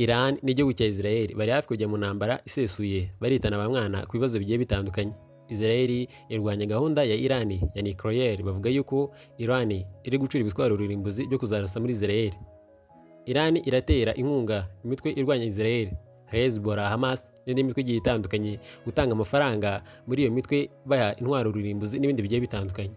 Iran n'igihugu cya Israel bari hafi kujya mu ntambara isesuye, baritana ba mwana ku bibazo bigiye bitandukanye. Israel irwanya gahunda ya Iran ya nucleaire, bavuga yuko Iran iri gucura ibitwaro rurimbuzi byo kuzarasa muri Israel. Iran iratera inkunga imitwe irwanya Israel, Hezbollah, Hamas n'indi mitwe igiye itandukanye, gutanga amafaranga muri iyo mitwe baha intwaro rurimbuzi n'ibindi bigiye bitandukanye.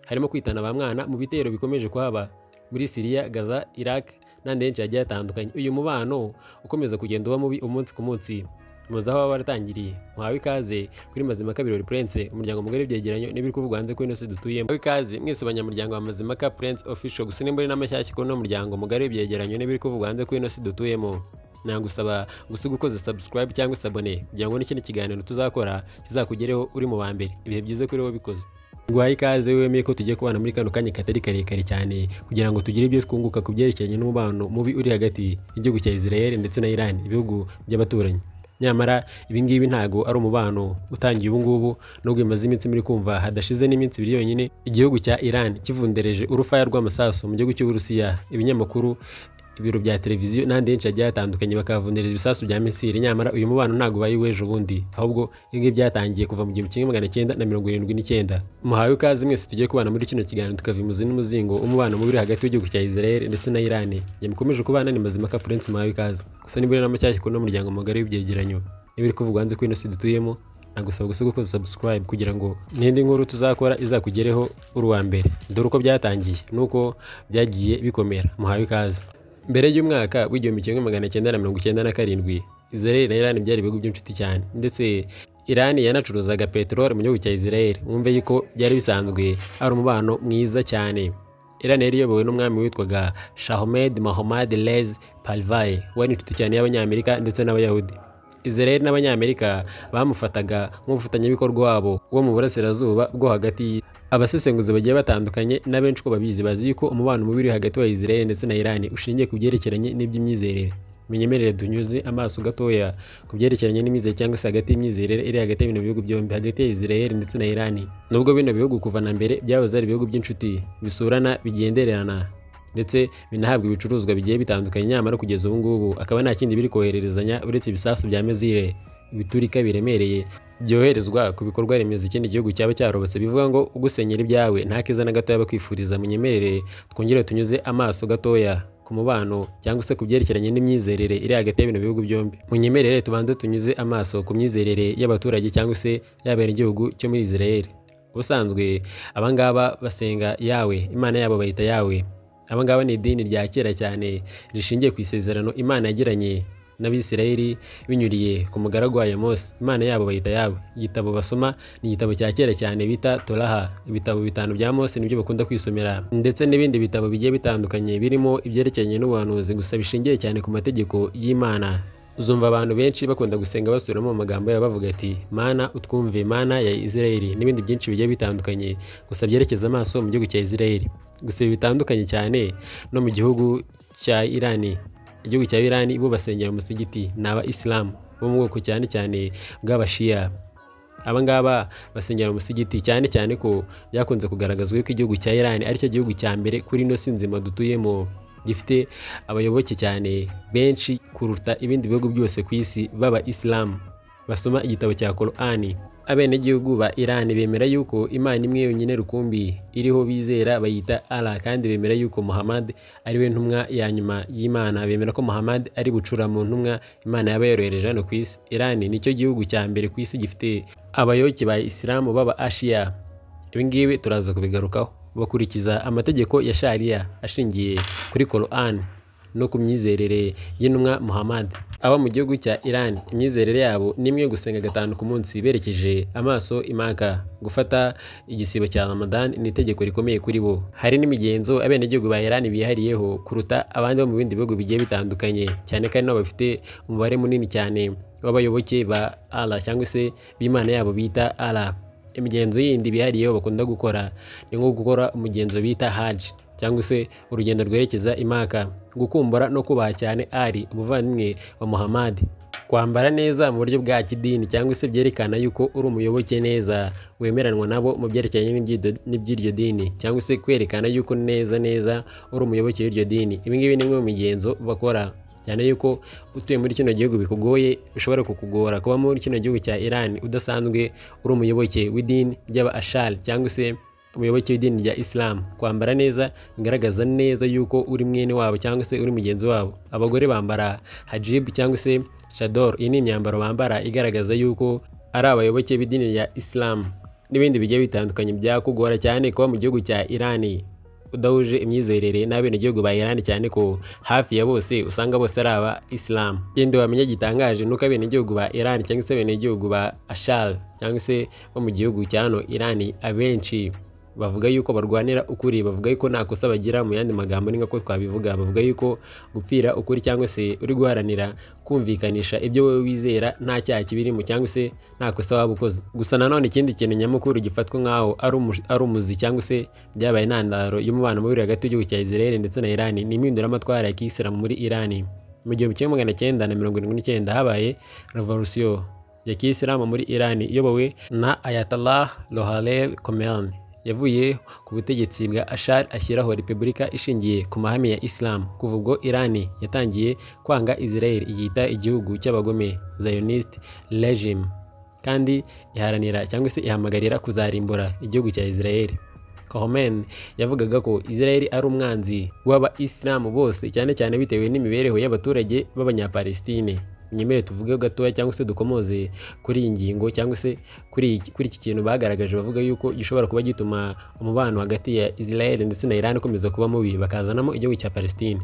Harimo kwitana ba mwana mu bitero bikomeje kuhaba muri Syria, Gaza, Iraq n'ahandi henshi hagiye hatandukanye. Uyu mubano ukomeza kugenda uba mubi umunsi ku munsi. Muzi aho baba baratangiriye. Muhawe ikaze kuri Mazimhaka Birori Prince, umuryango mugari w'ibyegeranyo n'ibiri kuvugwa hanze kuri ino si dutuyemo. Muhawe ikaze mwese abanyamuryango wa Mazimhaka Prince Official, gusa nimba uri n'amashyashya kuri uno muryango mugari w'ibyegeranyo n'ibiri kuvugwa hanze kuri ino si dutuyemo, nagusaba gusiga ukoze subscribe cyangwa s'abonner kugira ngo n'ikindi kiganiro tuzakora kizakugereho uri mu ba mbere. Ibihe byiza kuri wowe bikoze. Nguhaye ikaze wemeye ko tugiye kubana muri kano kanya katari karekare cyane kugira ngo tugire ibyo twunguka ku byerekeranye n'umubano mubi uri hagati y'igihugu cya Israel ndetse na Iran, ibihugu by'abaturanyi. Nyamara ibi ngibi ntago ari umubano utangiye ubu ngubu, nubwo bimaze iminsi muri kumva hadashize n'iminsi ibiri yonyine igihugu cya Iran kivundereje urufaya rw'amasasu mu gihugu cy'Uburusiya. Ibinyamakuru, ibiro bya televiziyo n'ahandi henshi hagiye hatandukanye bakavundereza ibisasu bya misile. Nyamara uyu mubano ntago ubaye uw'ejo bundi, ahubwo ibi ngibi byatangiye kuva mu 1979. Muhawe ikaze mwese tugiye kubana muri kino kiganiro tukava imuzi n'umuzingo umubano mubi uri hagati y'igihugu cya Israel ndetse na Iran. Njye mukomeje kubana ni Mazimhaka Prince, muhawe ikaze. Gusa niba uri n'amashyashya kuri uno muryango mugari w'ibyegeranyo n'ibiri kuvugwa hanze kuri ino si dutuyemo, nagusaba gusiga ukoze subscribe kugira ngo n'indi nkuru tuzakora izakugereho uri uwa mbere. Dore uko byatangiye nuko byagiye bikomera. Muhawe ikaze. Mbere y'umwaka w'1997, Israel na Iran byari ibihugu by'inshuti cyane, ndetse Iran yanacuruzaga peteroli mu gihugu cya Israel. Mwumve yuko byari bisanzwe ari umubano mwiza cyane. Iran yari iyobowe n'umwami witwaga Shahmed Mohammad Reza Pahlavi, wari inshuti cyane y'Abanyamerika ndetse n'Abayahudi. Israel n'Abanyamerika bamufataga nk'umufatanyabikorwa wabo wo mu burasirazuba bwo hagati. Abasesenguzi bagiye batandukanye n'abenshi ko babizi bazi yuko umubano mubi uri hagati wa Israel ndetse na Iran ushingiye ku byerekeranye n'iby'imyizerere. Munyemerere dunyuze amaso gatoya ku byerekeranye n'imyizerere cyangwa se hagati y'imyizerere iri hagati y'ibino bihugu byombi, hagati ya Israel ndetse na Iran. Nubwo bino bihugu kuva na mbere byahoze ari ibihugu by'inshuti bisurana, bigendererana ndetse binahabwa ibicuruzwa bigiye bitandukanye, nyamara kugeza ubu ngubu akaba nta kindi biri kohererezanya uretse ibisasu bya mezire ibiturika biremereye byoherezwa ku bikorwa remezo ikindi gihugu cyaba cyarubatse. Bivuga ngo ugusenyera ibyawe nta kiza na gato yaba kwifuriza. Munyemerere twongere tunyuze amaso gatoya ku mubano cyangwa se ku byerekeranye n'imyizerere iri hagati y'ibino bihugu byombi. Munyemerere tubanze tunyuze amaso ku myizerere y'abaturage cyangwa se y'abenegihugu cyo muri Israel. Ubusanzwe abangaba basenga Yahweh, Imana yabo bayita Yahweh. Abangaba ni idini rya kera cyane rishingiye ku isezerano Imana yagiranye n'Abisirayeli binyuriye ku mugaragu wayo Mose. Imana yabo bayita Yahweh. Igitabo basoma ni igitabo cya kera cyane bita Toraha. Ibitabo bitanu bya Mose nibyo bakunda kwisomera, ndetse n'ibindi bitabo bigiye bitandukanye birimo ibyerekeranye n'ubuhanuzi, gusa bishingiye cyane ku mategeko y'Imana. Uzumva abantu benshi bakunda gusenga basubiramo mu magambo yabo bavuga ati Mana utwumve, Mana ya Israel, n'ibindi byinshi bigiye bitandukanye, gusa byerekeza amaso mu gihugu cya Israel. Gusa ibi bitandukanye cyane no mu gihugu cya Iran. Igihugu cya Iran bo basengera musigiti, ni aba Islam bo mu bwoko cyane cyane bw'Abashia. Aba ngaba basengera musigiti cyane cyane ko byakunze kugaragazwa yuko igihugu cya Iran aricyo gihugu cya mbere kuri ino si nzima dutuyemo gifite abayoboke cyane benshi kuruta ibindi bihugu byose ku isi baba Islam basoma igitabo cya Qur'ani. Abenegihugu ba Iran bemera yuko Imana imwe yonyine rukumbi iriho bizera bayita Allah, kandi bemera yuko Muhammad ari we ntumwa ya nyuma y'Imana. Bemera ko Muhammad ari bucura mu ntumwa Imana yaba yorohereje hano ku isi. Iran nicyo gihugu cya mbere ku isi gifite abayoboke ba Islam baba Ashia. Ibi ngibi turaza kubigarukaho. Bakurikiza amategeko ya Sharia ashingiye kuri Qur'an no ku myizerere y'intumwa Muhammad. Aba mu gihugu cya Iran imyizerere yabo ni imwe, gusenga gatanu ku munsi berekeje amaso i Maka. Gufata igisibo cya Ramadan ni itegeko rikomeye kuri bo. Hari n'imigenzo abenegihugu ba Iran bihariyeho kuruta abandi bo mu bindi bihugu bigiye bitandukanye, cyane kandi nabo bafite umubare munini cyane w'abayoboke ba Allah cyangwa se b'Imana yabo bita Allah. Imigenzo yindi bihariyeho bakunda gukora ni nko gukora umugenzo bita Hajj cyangwa se urugendo rwerekeza i Maka, gukumbura no kubaha cyane Ali umuvandimwe wa Muhammad, kwambara neza mu buryo bwa kidini cyangwa se byerekana yuko uri umuyoboke neza wemeranwa nabo mu byerekeranye n'iby'iryo dini, cyangwa se kwerekana yuko neza neza uri umuyoboke w'iryo dini. Ibi ngibi ni imwe mu migenzo bakora. Cyane yuko utuye muri kino gihugu bikugoye, bishobora kukugora kuba muri kino gihugu cya Iran udasanzwe uri umuyoboke w'idini ry'aba Ashal cyangwa se umuyoboke w'idini rya Islam. Kwambara neza bigaragaza neza yuko uri mwene wabo cyangwa se uri mugenzi wabo. Abagore bambara hajib cyangwa se chador, iyi ni imyambaro bambara igaragaza yuko ari abayoboke b'idini rya Islam n'ibindi bigiye bitandukanye. Byakugora cyane kuba mu gihugu cya Iran udahuje imyizerere n'abenegihugu ba Iran, cyane ko hafi ya bose usanga bose ari aba Islam. Ikindi wamenya gitangaje nuko abenegihugu ba Iran cyangwa se abenegihugu ba Ashal cyangwa se bo mu gihugu cya hano Iran, abenshi bavuga yuko barwanira ukuri, bavuga yuko nta kosa bagira. Mu yandi magambo ni nk'uko twabivuga, bavuga yuko gupfira ukuri cyangwa se uri guharanira kumvikanisha ibyo wowe wizera nta cyaha kibirimo cyangwa se nta kosa waba ukoze. Gusa nanone ikindi kintu nyamukuru gifatwa nk'aho ari umuzi cyangwa se byabaye intandaro y'umubano mubi hagati y'igihugu cya Israel ndetse na Iran ni impinduramatwara ya kisilamu muri Iran. Mu 1979 habaye revolution ya kisilamu muri Iran iyobowe na Ayatollah Ruhollah Khomeini. Yavuye ku butegetsi bwa Ashar ashyiraho repubulika ishingiye ku mahame ya Islam. Kuva ubwo Iran yatangiye kwanga Israel, iyita igihugu cy'abagome, Zionist regime, kandi iharanira cyangwa se ihamagarira kuzarimbura igihugu cya Israel. Khomeini yavugaga ko Israel ari umwanzi w'abayisilamu bose, cyane cyane bitewe n'imibereho y'abaturage b'Abanyapalestine. Nyemere tuvuge gatoya cyangwa se dukomoze kuri iyi ngingo cyangwa se kuri iki kintu bagaragaje bavuga yuko gishobora kuba gituma umubano hagati ya Israel ndetse na Iran ukomeza kuba mubi, bakazanamo igihugu cya Palestine.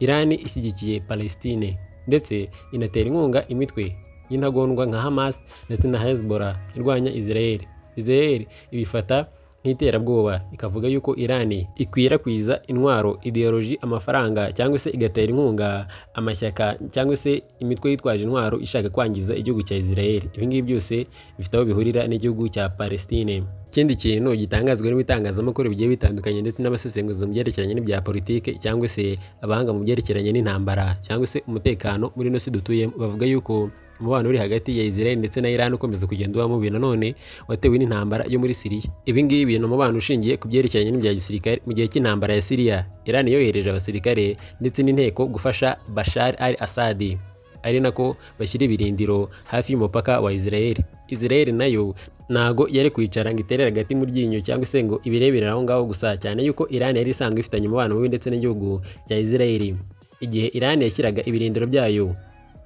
Iran ishyigikiye Palestine ndetse inatera inkunga imitwe y'intagondwa nka Hamas ndetse na Hezbollah irwanya Israel. Israel ibifata nk'iterabwoba, ikavuga yuko Iran ikwirakwiza intwaro, ideology, amafaranga cyangwa se igatera inkunga amashyaka cyangwa se imitwe yitwaje intwaro ishaka kwangiza igihugu cya Israel. Ibi ngibi byose bifite aho bihurira n'igihugu cya Palestine. Ikindi kintu gitangazwa n'ibitangazamakuru bigiye bitandukanye ndetse n'abasesenguzi mu byerekeranye n'ibya politike cyangwa se abahanga mu byerekeranye n'intambara cyangwa se umutekano muri ino si dutuyemo, bavuga yuko umubano uri hagati ya Israel ndetse na Iran ukomeza kugenda uba mubi, nanone watewe n'intambara yo muri Syria. Ibi ngibi ni umubano ushingiye ku byerekeranye n'ibya gisirikare. Mu gihe cy'intambara ya Syria, Iran yohereje abasirikare ndetse n'inteko gufasha Bashar al-Assad, ari nako bashyira ibirindiro hafi y'umupaka wa Israel. Israel nayo ntago yari kwicara ngo iterere hagati mu ryinyo cyangwa se ngo ibirebere aho ngaho gusa, cyane yuko Iran yari isanzwe ifitanye umubano mubi ndetse n'igihugu cya Israel. Igihe Iran yashyiraga ibirindiro byayo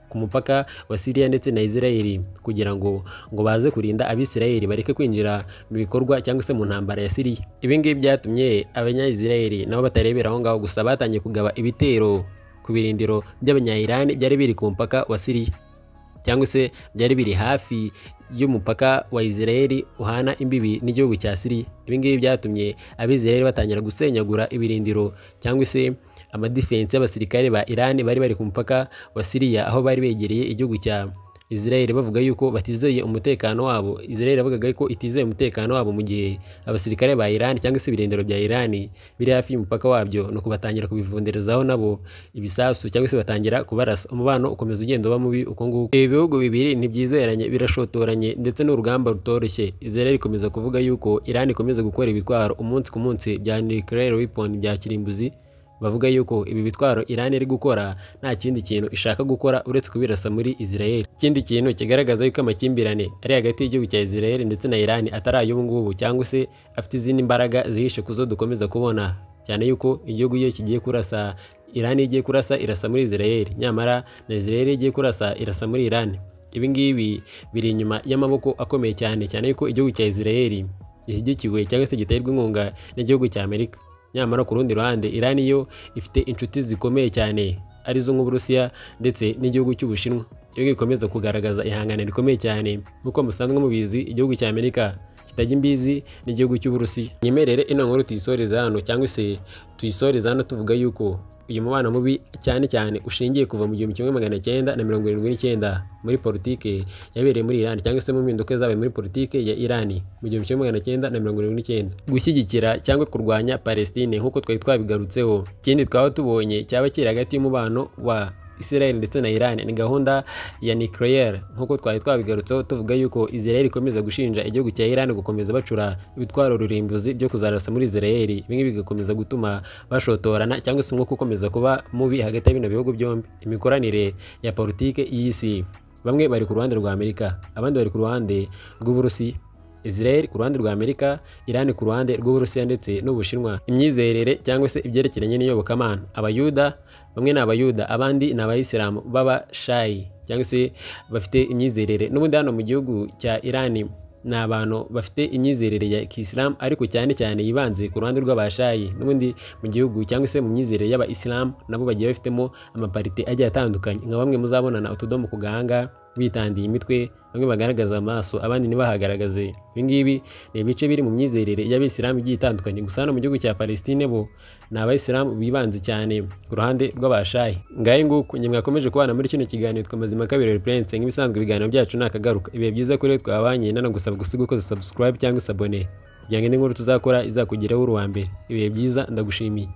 ku mupaka wa Syria ndetse na Israel kugira ngo baze kurinda Abisirayeli bareke kwinjira mu bikorwa cyangwa se mu ntambara ya Syria. Ibi ngibi byatumye Abanya-Israel nabo batarebera aho ngaho gusa, batangiye kugaba ibitero ku birindiro by'Abanya-Iran byari biri ku mupaka wa Syria cyangwa se byari biri hafi y'umupaka wa Israel uhana imbibi n'igihugu cya Syria. Ibi ngibi byatumye Abisirayeli batangira gusenyagura ibirindiro cyangwa se amadifensi y'abasirikare ba Iran bari bari ku mupaka wa Syria, aho bari begereye igihugu cya Israel, bavuga yuko batizeye umutekano wabo. Israel yavugaga ko itizeye umutekano wabo mu gihe abasirikare ba Iran cyangwa se ibirindiro bya Iran biri hafi y'umupaka wabyo, nuko batangira kubivunderezaho nabo ibisasu cyangwa se batangira kubarasa. Umubano ukomeza ugenda uba mubi uko nguko. Ibi bihugu bibiri ntibyizeranye, birashotoranye ndetse n'urugamba rutoroshye. Israel ikomeza kuvuga yuko Iran ikomeza gukora ibitwaro umunsi ku munsi bya nuclear weapon bya kirimbuzi. Bavuga yuko ibi bitwaro Iran iri gukora nta kindi kintu ishaka gukora uretse kubirasa muri Israel. Ikindi kintu kigaragaza yuko amakimbirane ari hagati y'igihugu cya Israel ndetse na Iran atari ay'ubu ngubu cyangwa se afite izindi mbaraga zihishe kuzo dukomeza kubona, cyane yuko igihugu iyo kigiye kurasa, Iran igiye kurasa irasa muri Israel, nyamara na Israel igiye kurasa irasa muri Iran. Ibi ngibi biri inyuma y'amaboko akomeye cyane, cyane yuko igihugu cya Israel gishyigikiwe cyangwa se giterwa inkunga n'igihugu cya Amerika. Nyamara ku rundi ruhande Iran yo ifite inshuti zikomeye cyane arizo nk'Uburusiya ndetse n'igihugu cy'Ubushinwa. Iyo gikomeza kugaragaza ihangane rikomeye cyane, nk'uko musanzwe mubizi igihugu cya Amerika kitajya imbizi n'igihugu cy'Uburusiya. Nyemerere ino nkuru tuyisoreze hano cyangwa se tuyisoreze hano tuvuga yuko uyu mubano mubi cyane cyane ushingiye kuva mu 1979 muri politike yabereye muri Iran cyangwa se mu mpinduka zabaye muri politike ya Iran mu 1979, gushyigikira cyangwa kurwanya Palestine nk'uko twari twabigarutseho. Ikindi twaba tubonye cyaba kiri hagati y'umubano wa Israel ndetse na Iran ni gahunda ya nucleaire, nk'uko twari twabigarutseho tuvuga yuko Israel ikomeza gushinja igihugu cya Iran gukomeza bacura ibitwaro rurimbuzi byo kuzarasa muri Israel. Ibi ngibi bigakomeza gutuma bashotorana cyangwa se umwuka ukomeza kuba mubi hagati ya bino bihugu byombi. Imikoranire ya politike y'isi, bamwe bari ku ruhande rwa Amerika, abandi bari ku ruhande rw'Uburusiya. Israel ku ruhande rwa Amerika, Iran ku ruhande rw'Uburusiya ndetse n'Ubushinwa. Imyizerere cyangwa se ibyerekeranye n'iyobokamana, Abayuda bamwe ni Abayuda, abandi ni Abayisilamu b'Abashayi cyangwa se bafite imyizerere. N'ubundi hano mu gihugu cya Iran ni abantu bafite imyizerere ya kisilamu, ariko cyane cyane yibanze ku ruhande rw'Abashayi. N'ubundi mu gihugu cyangwa se mu myizerere y'Abayisilamu nabo bagiye bafitemo amaparite agiye atandukanye, nka bamwe muzabonana utudomo ku gahanga bitandiye imitwe, bamwe bagaragaza amaso abandi ntibahagaragaze. Ibi ngibi ni ibice biri mu myizerere y'Abisilamu igiye itandukanye. Gusa hano mu gihugu cya Palestine bo ni Abayisilamu bibanze cyane ku ruhande rw'Abashayi. Ngahe nguko njye mwakomeje kubana muri kino kiganiro twamazima kabiri Prince. Nk'ibisanzwe ibiganiro byacu nakagaruka. Ibihe byiza kuri twabanye, nanagusaba gusiga ukoze subscribe cyangwa se abone kugira ngo indi nkuru tuzakora izakugeraho uri uwa mbere. Ibihe byiza, ndagushimiye.